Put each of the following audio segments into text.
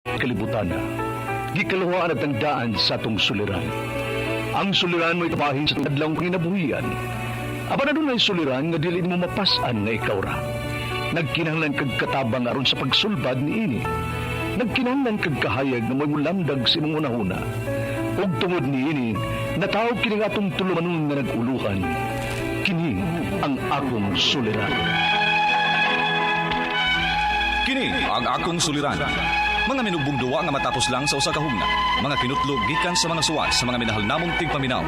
Kalibutan na. Gikaluhaan at ang daan sa atong suliran. Ang suliran mo'y kabahin sa adlaw kinabuhian. Apan adunay suliran nga dili mo mapas-an nga ikaw ra. Nagkinahanglan kag katabang aron sa pagsulbad niini. Nagkinahanglan kag kahayag nga mo'y mulamdag sa imong hunahuna. Ug tungod niini, natawag kini nga atong tulumanon nga nag-uluhan. Kini ang akong suliran. Kini ang akong suliran. Mga minubong duwa nga matapos lang sa usa ka hugna. Mga kinutlog gikan sa mga suwat sa mga minahal namong tigpaminaw.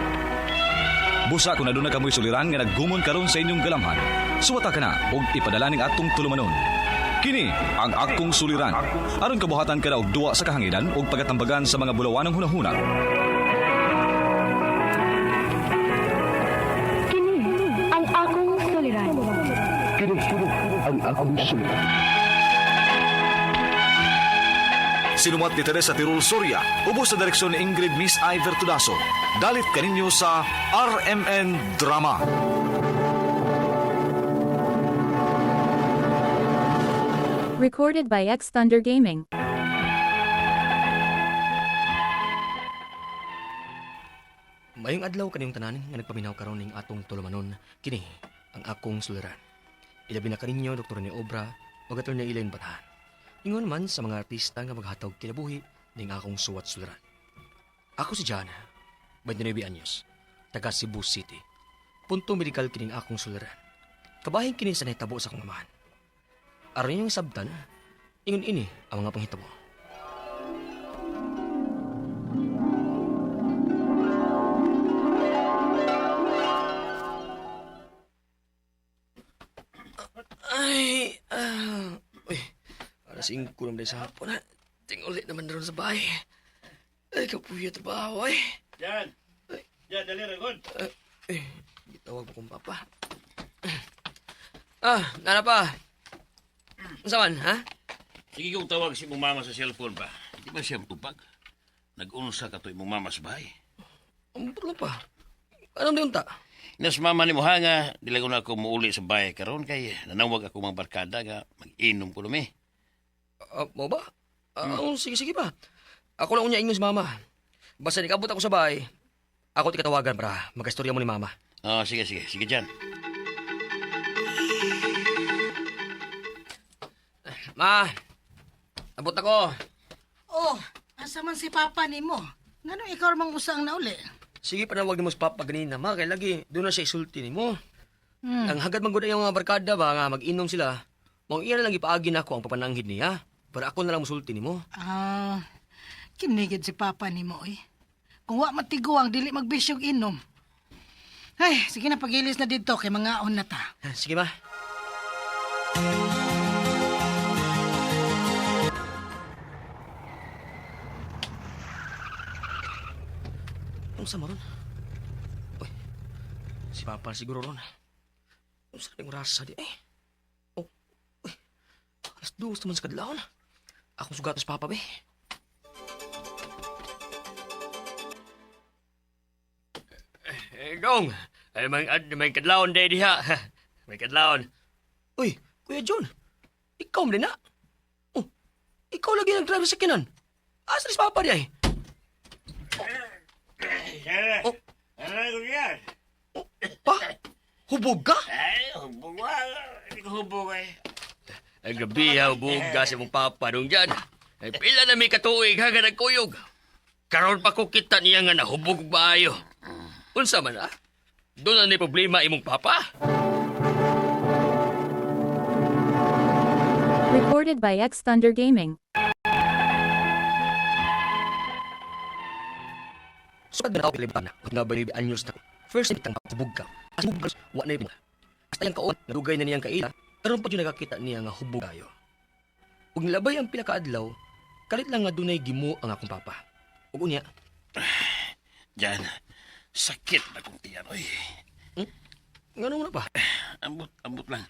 Busa kung aduna kamoy suliran nga naggumon karon sa inyong galamhan. Suwata ka na ug ipadala ning atong tulumanon. Kini ang akong suliran. Aron kabuhatan ka na og duwa sa kahanginan ug pagatambagan sa mga bulawanong hunahuna. Kini ang akong suliran. Kini ang akong suliran. Sinumat ni Teresa Tirul Soria, ubos sa direksyon ni Ingrid Miss Iver Tudaso. Dalit kaninyo sa RMN Drama. Recorded by X Thunder Gaming. Mayong adlaw kaniyong tanan nga nagpaminaw karon ning atong tulumanon kini ang akong suliran. Ilabi na kaninyo Dr. ni Obra ug atol ni Elaine Batahan. Ingon man sa mga artista nga maghatag kinabuhi ning akong suwat suliran. Ako si Jana, 29 anyos, taga Cebu City. Punto medikal kining akong suliran. Kabahin kini sa nahitabo sa akong amahan. Aron inyong sabtan, ingon ini ang mga panghitabo. Ay, uy, alas 5 naman sa hapon ha. Tinguli naman na ron sa bahay. Ay, kapuya trabaho ay. Jan! Jan, dali ra god. Eh, gitawag mo kong papa. Ah, nana pa. Unsa man, ha? Sige kong tawag si mong mama sa cellphone ba. Di ba siya tupag? Nag-unsa ka to imong mama sa bahay. Ang lang pa. Anong diunta? Nas mama ni mo nga, dili ko na ako muuli sa bahay karon kay nanawag ako mga barkada nga mag-inom ko lumi. Ah, mo ba? Ah, oh, sige, sige pa. Ako lang unya ingon si mama. Basta nikabot ako sa bahay, ako ti katawagan para magastorya mo ni mama. Ah, sige sige, sige Jan. Ma, abot ako. Oh, asa man si Papa nimo? Ngano ikaw mang usa ang nauli? Sige, panawag nimo sa papa ganina, ma. Kaya lagi, doon na siya isulti nimo. Ang hagad man gud ang mga barkada ba nga mag-inom sila. Mao iya na lang ipaagi nako ang papananghid niya. Para ako na lang musulti nimo. Ah, kinigid si Papa nimo oy. Kung wa matiguang dili magbisyog inom. Ay, sige na pagilis na didto kay mangaon na ta. Sige ma. Unsa man ron? Uy, si Papa siguro ron. Unsa rin rasa di eh? Oh, uy, 2:00 naman sa kadlawon. Akong sugatos Papa be. Eh, Gong, ay may kadlawon day diha. May kadlawon. Uy, Kuya John, ikaw man din na. Oh, ikaw lagi nag-drive sa kinan. Asa ni si Papa di ay? Oh. Ano ko yan? Oh, pa? Hubog ka? Ay, hubog wa. Hindi ko hubog ay. Ay, gabi ha, hubog ka sa mong papa nung dyan. Ay, pila na may katuig ha, nga nagkuyog. Karon pa ko kita niya nga nahubog ba ayo. Unsa man ha? Doon na ni problema imong papa. Recorded by X Thunder Gaming. Sukad na ako kalibutan na. Nga ba anyos na ko. First time kitang hubog ka. As hubog ka, wa na yung Hasta yung kaon, nadugay na niyang kaila, karon pa yun nakakita niya nga hubog kayo. Ug nilabay ang pila ka adlaw, kalit lang nga dunay gimo ang akong papa. Ug unya, Jan, sakit na kong tiyan oy. ngano na pa? Ambot, ambot lang.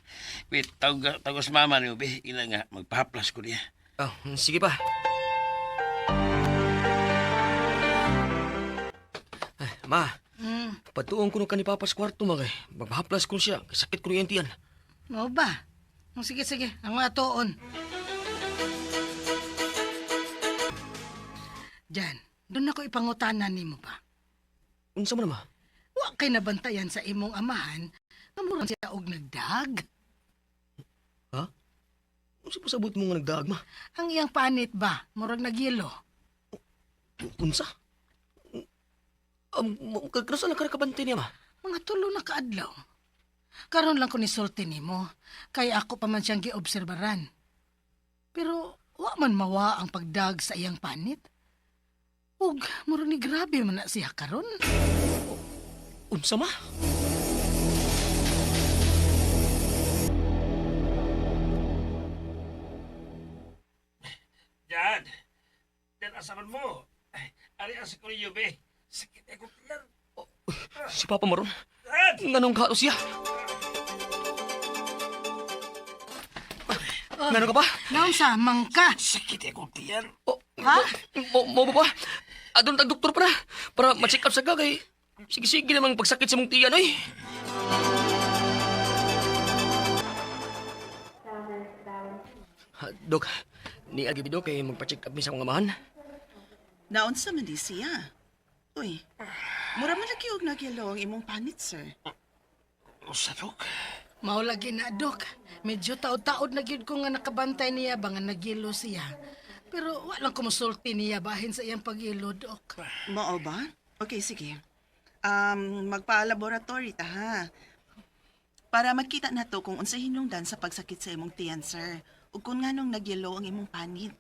Wait, tawag, tawag sa mama ni Ubi. Ina nga, magpahaplas ko niya. Ah, sige pa. Ay, ma, patuong ko nung ka ni Papa sa kwarto, ma, kay. Maghaplas ko siya. Kay sakit ko yung tiyan. Mao ba? Oh, sige sige, ang mga tuon. Jan, doon ako ipangutana nimo ba? Unsa man, ma? Wa kay nabantayan sa imong amahan nga murag siya og nagdag. Ha? Unsa pasabot mo nga nagdaag, ma? Ang iyang panit ba, murag nagyelo. Unsa? Kagkrusa lang ka nakabantay niya, ma. Mga tulo na kaadlaw. Karon lang ko nisulti nimo, kay ako pa man siyang giobserbaran. Pero wa man mawa ang pagdag sa iyang panit. Ug murag ni grabe man na siya karon. Unsa, ma? Jan! Jan, asaman mo? Ay, ari ang sa kuriyo, be. Sakit ako tiyan. Si Papa maron. Jan! Nganong kato siya? Ngano ka pa? Naunsa man ka? Sakit ako tiyan. Oh, Ha? Mo ba pa? Adun tag doktor para para ma-check up sa ka kay sige sige namang pagsakit sa mong tiyan oy. Ha, Dok, ni agi dok kay magpa-check up mi sa akong amahan. Naunsa man di siya. Uy, mura man lagi og nagyelo ang imong panit, sir. Usa, Dok. Mao lagi na, Dok. Medyo taod-taod na gyud ko nga nakabantay niya ba nga nagyelo siya. Pero wa lang kumusulti niya bahin sa iyang pagyelo, Dok. Mao ba? Okay, sige. Magpa-laboratory ta ha. Para makita nato kung unsay hinungdan sa pagsakit sa imong tiyan, sir. Ug kung nganong nagyelo ang imong panit.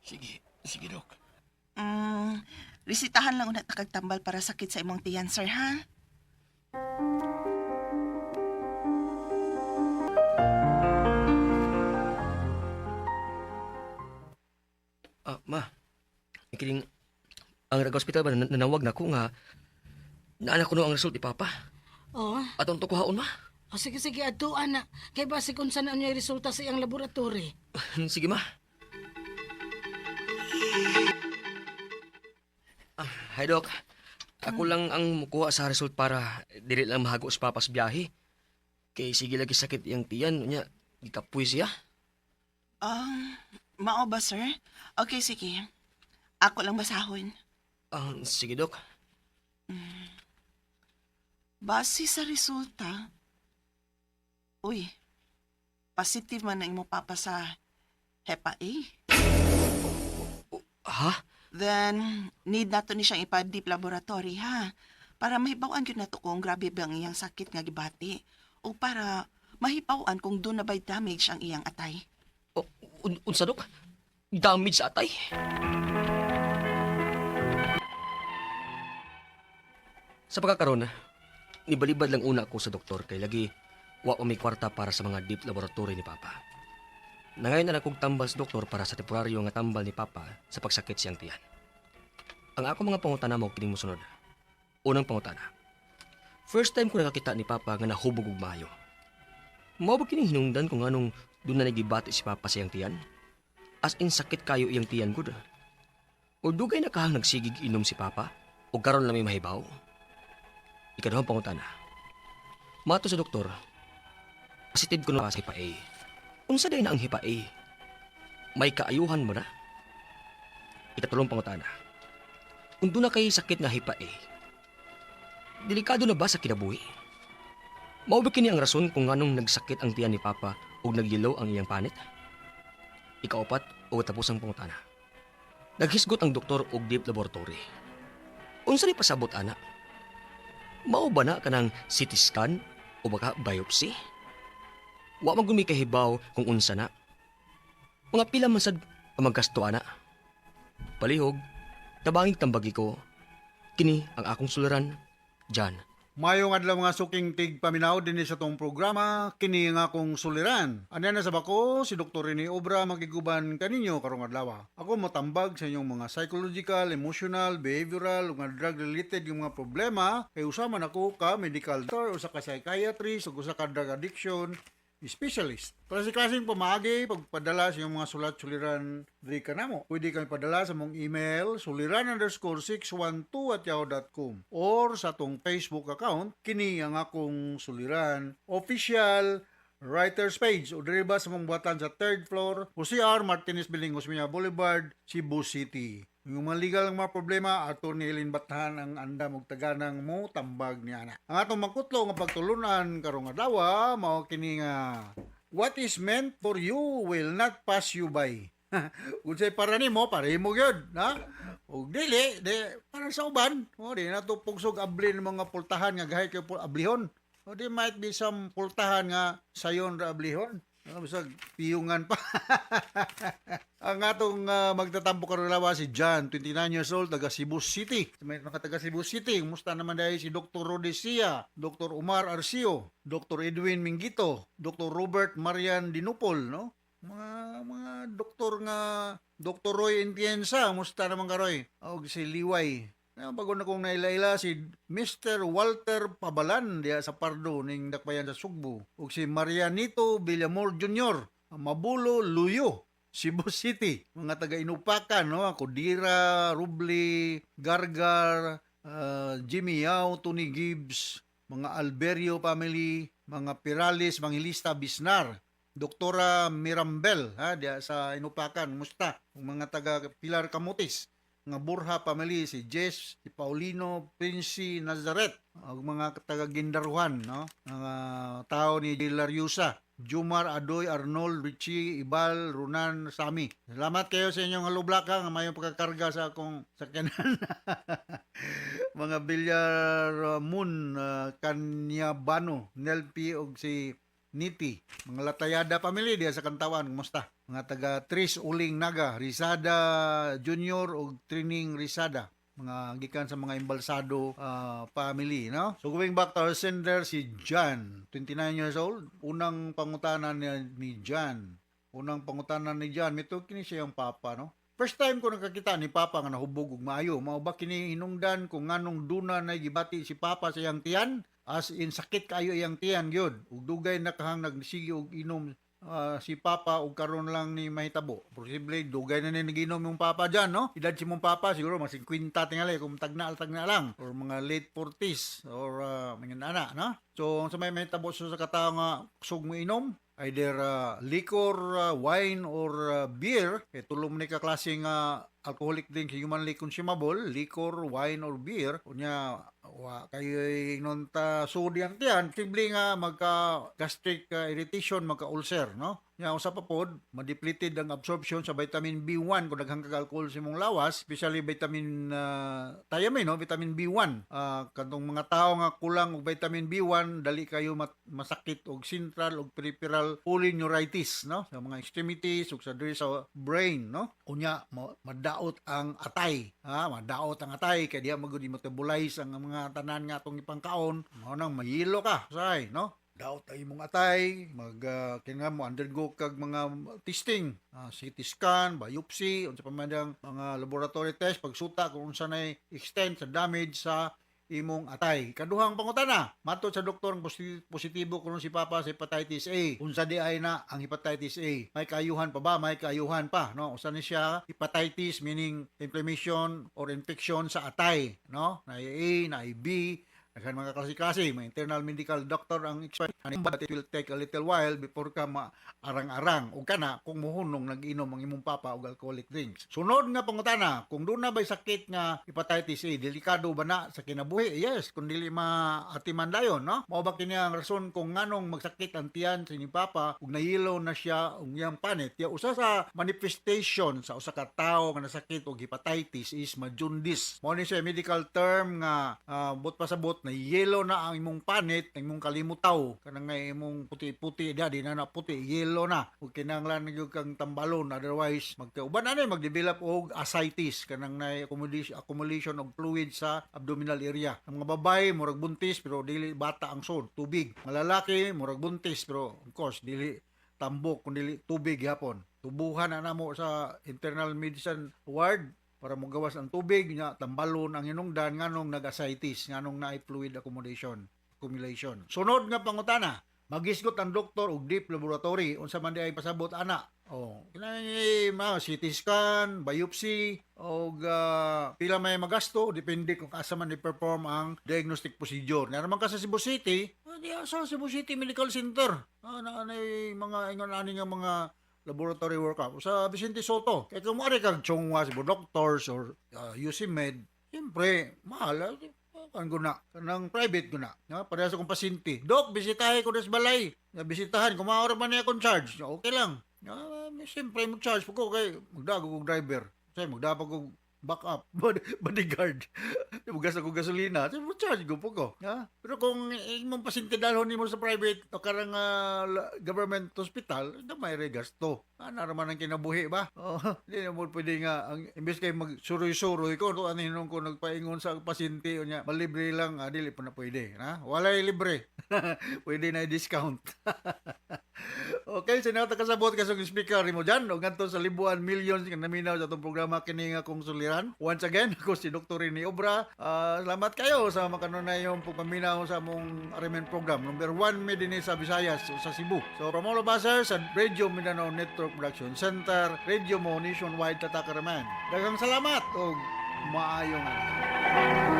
Sige, sige, Dok. Resitahan lang una ta kag tambal para sakit sa imong tiyan, sir, ha? Ah, ma. Kining ang rag hospital ba nanawag na ko nga naanak ko no ang result ni Papa. Oh, Atong to kuhaon, ma. oh sige sige adto ana. Kay basig unsa na niya resulta sa iyang laboratory. Sige, ma. Ah, hi, Doc. Ako lang ang mukuha sa result para dili lang mahago sa papas biyahe. Kay sige lagi sakit iyang tiyan, unya gikapoy siya. Mao ba, sir? Okay, sige. Ako lang basahon. Ah, sige, Doc. Base sa resulta, uy, positive man ang imong papa sa Hepa A. Ha? Then, need nato ni siyang ipa-deep laboratory, ha? Para mahibaw-an gyud nato kung grabe ba ang iyang sakit nga gibati o para mahibaw-an kung doon na ba'y damage ang iyang atay. O, unsa, Doc? Damage sa atay. Sa pagkakaroon, nibalibad lang una ako sa doktor kay lagi wa pa may kwarta para sa mga deep laboratory ni Papa. Nangayon na akong tambal sa doktor para sa temporaryo nga tambal ni Papa sa pagsakit siyang tiyan. Ang ako mga pangutana mo kining mosunod. Unang pangutana. First time ko nakakita ni Papa nga nahubog og maayo. Mao ba kining hinungdan kung anong doon na nagibati si Papa sa iyang tiyan? As in sakit kayo iyang tiyan gud. O dugay na kahang nagsigig inom si Papa? O karon lang may mahibaw? Ikaduhang pangutana. Mato sa doktor, positive ko na sa hipa A. Unsa day na ang hipa A? May kaayuhan mo na? Ikatulong pangutana. Kung doon na kay sakit nga hipa A, delikado na ba sa kinabuhi? Mao ba kini ang rason kung nganong nagsakit ang tiyan ni Papa ug nagyelaw ang iyang panit? Ikaapat o tapos ang pangutana. Naghisgot ang doktor og deep laboratory. Unsa ni pasabot ana? Mao ba na kanang CT scan o baka biopsy? Wa man gumi kahibaw kung unsa na. Mga pila man sad ang maggasto ana. Palihog, tabangig tambagi ko. Kini ang akong suluran, Jan. Mayong adlaw mga suking tig paminaw dinhi sa tong programa kini nga akong suliran. Anya na sa bako si Dr. Rene Obra makiguban kaninyo karong adlaw. Ako motambag sa inyong mga psychological, emotional, behavioral ug mga drug related yung mga problema kay usa man ako ka medical doctor, usa ka psychiatrist ug usa ka drug addiction specialist. Klase-klaseng pamaagi pagpadala sa inyong mga sulat suliran diri kanamo. Pwede kami padala sa mong email suliran_612@yahoo.com or sa atong Facebook account kini ang akong suliran official. Writer's Page o diri ba sa mong buhatan sa third floor, Jose R. Martinez Building, Osmeña Boulevard, Cebu City. Yung mga legal nga mga problema, Attorney Eileen Batahan ang andam og taganang mo tambag niya na. Ang atong mangkutlo nga pagtulunan karong adlaw, mao kini nga "What is meant for you will not pass you by." Kung sa'y para nimo, para imo gyud, na? Ug dili, di para sa uban. O di na to pugsog abli ng mga pultahan nga gahay kay ablihon. O di might be some pultahan nga sayon ra ablihon. Ano, bisag piyungan pa. Ang atong magtatampo karon adlaw si John, 29 years old, taga Cebu City. May mga taga Cebu City, kumusta naman dahil si Dr. Rodesia, Dr. Omar Arcio, Dr. Edwin Mingito, Dr. Robert Marian Dinupol, no? Mga doktor nga Dr. Roy Entienza, kumusta naman ka, Roy? Og si Liway. Na bago na kong naila-ila si Mr. Walter Pabalan diya sa Pardo ning Dakbayan sa Sugbo. Ug si Marianito Villamor Jr., Mabulo Luyo, Cebu City. Mga taga Inupakan, no? Kudira, Rubli, Gargar, Jimmy Yao, Tony Gibbs, mga Alberio family, mga Pirales, Mangilista, Bisnar, Doktora Mirambel, ha, diya sa Inupakan, musta? Ang mga taga Pilar Camotes, mga Borja family, si Jess, si Paulino, Princy Nazaret, ang mga taga Gindaruhan, no? Mga tao ni Hilariusa, Jumar, Adoy, Arnold, Richie, Ibal, Runan, Sami. Salamat kayo sa inyong halublaka nga mayong pagkakarga sa akong sakyanan. Mga Villar Moon, Kanyabano, Nelpi og si Niti, mga Latayada family diya sa Kantawan, kumusta? Mga taga Tris Uling Naga, Risada Junior og Trining Risada, mga gikan sa mga Embalsado family, no? So going back to our sender, si John, 29 years old. Unang pangutana niya ni John. Unang pangutana ni John, mito kini siya yung papa, no? First time ko nakakita ni Papa nga nahubog og maayo. Mao ba kini hinungdan kung nganong duna na gibati si Papa sa iyang tiyan? As in sakit kayo iyang tiyan gyud. Ug dugay na kahang nagsige og inom si Papa ug karon lang ni mahitabo. Posible dugay na ni naginom yung Papa dyan, no? Edad si mong Papa siguro mga 50 tingali kung tagna-tagna lang or mga late 40s or mga ana, no? So sa may mahitabo sa katao nga kusog mo inom, either liquor, wine or beer, eh tulo man ni ka klase nga alcoholic drink humanly consumable, liquor, wine or beer. Unya wa kayo ingnon ta sudi ang tiyan, posible nga magka gastric irritation, magka ulcer, no? Nya usa pa pod, madepleted ang absorption sa vitamin B1 kung daghang kag alcohol sa imong lawas, especially vitamin thiamine, no, vitamin B1. Katong mga tawo nga kulang og vitamin B1, dali kayo masakit og central og peripheral polyneuritis, no, sa mga extremities ug sa diri sa brain, no? Unya madaot ang atay, ha, madaot ang atay kay diha magud metabolize ang mga tanan nga atong ipangkaon, mao nang mahilo ka, say, no? Daot ang imong atay, mag kinahanglan mo undergo kag mga testing, CT scan, biopsy, unsa pa man ang mga laboratory test pagsuta kung unsa nay extent sa damage sa imong atay. Kaduhang pangutana, matod sa doktor ang positibo kuno si Papa sa hepatitis A. Unsa di ay na ang hepatitis A? May kaayuhan pa ba? May kaayuhan pa, no? Usa ni siya hepatitis, meaning inflammation or infection sa atay, no? Na A, na B, daghan mga klase-klase, may internal medical doctor ang expert ani, but it will take a little while before ka maarang-arang ug kana kung muhunong nag-inom ang imong papa og alcoholic drinks. Sunod nga pangutana, kung doon na ba'y sakit nga hepatitis A, delikado ba na sa kinabuhi? Yes, kung dili maatiman dayon, no? Mao ba kini ang rason kung nganong magsakit ang tiyan sa ni papa ug nahilo na siya og iyang panit? Ya usa sa manifestation sa usa ka tawo nga nasakit og hepatitis is ma-jaundice. Mao ni siya medical term nga but pasabot na yellow na ang imong panit, ang imong kalimutaw, kanang nga imong puti-puti dia, di na na puti, yellow na. Ug kinahanglan na gyud kang tambalon, otherwise magkauban ani mag-develop og ascites, kanang na accumulation of fluid sa abdominal area. Ang mga babae murag buntis pero dili bata ang sod, tubig. Mga lalaki murag buntis pero of course dili tambok kun dili tubig gyapon. Tubuhan na namo sa internal medicine ward para mogawas ang tubig nya tambalon ang hinungdan nganong nag-ascites, nganong naay fluid accumulation. Sunod nga pangutana, magisgot ang doktor og deep laboratory, unsa man di ay pasabot ana? Oh, kinahanglan ma CT scan, biopsy og pila may magasto depende kung asa man i-perform ang diagnostic procedure. Naa man ka sa Cebu City, Diya sa Cebu City Medical Center. Na mga ingon ani nga mga laboratory workup sa Vicente Soto. Kaya kung moari kag Chongwa Cebu Doctors or UC Med, siyempre, mahal. Kan guna, kanang private guna. Na, parehas akong pasyente. Dok, bisitahe ko des balay. Na bisitahan, kung maora man niya akong charge. Okay lang. Siyempre, mag-charge po ko kay magdago kong driver. Kasi magdapag kong backup, bodyguard. Mugas ako gasolina, so mo charge ko po ko. Ha? Pero kung imong pasyente dalhon nimo sa private o karang government hospital, gamay re gasto. Ana ra man ang kinabuhi ba? Oh, di na mo pwede nga ang imbes kay magsuroy-suroy ko to ano ko nagpaingon sa pasyente unya, malibre lang, dili pa na pwede, ha? Walay libre. Pwede na i-discount. Okay, sinata kasabot kasong speaker mo dyan. O ngadto sa libuan millions nga naminaw sa atong programa kini nga akong suliran. Once again, ako si Dr. Rene Obra. Salamat kayo sa makanunay yung pagpaminaw sa among Arimen program. Number 1 mi dinhi sa Visayas o sa Cebu. So from all of us here sa Radio Mindanao Network Production Center, Radio Mo Nationwide Tatakaraman. Daghang salamat og maayong adlaw.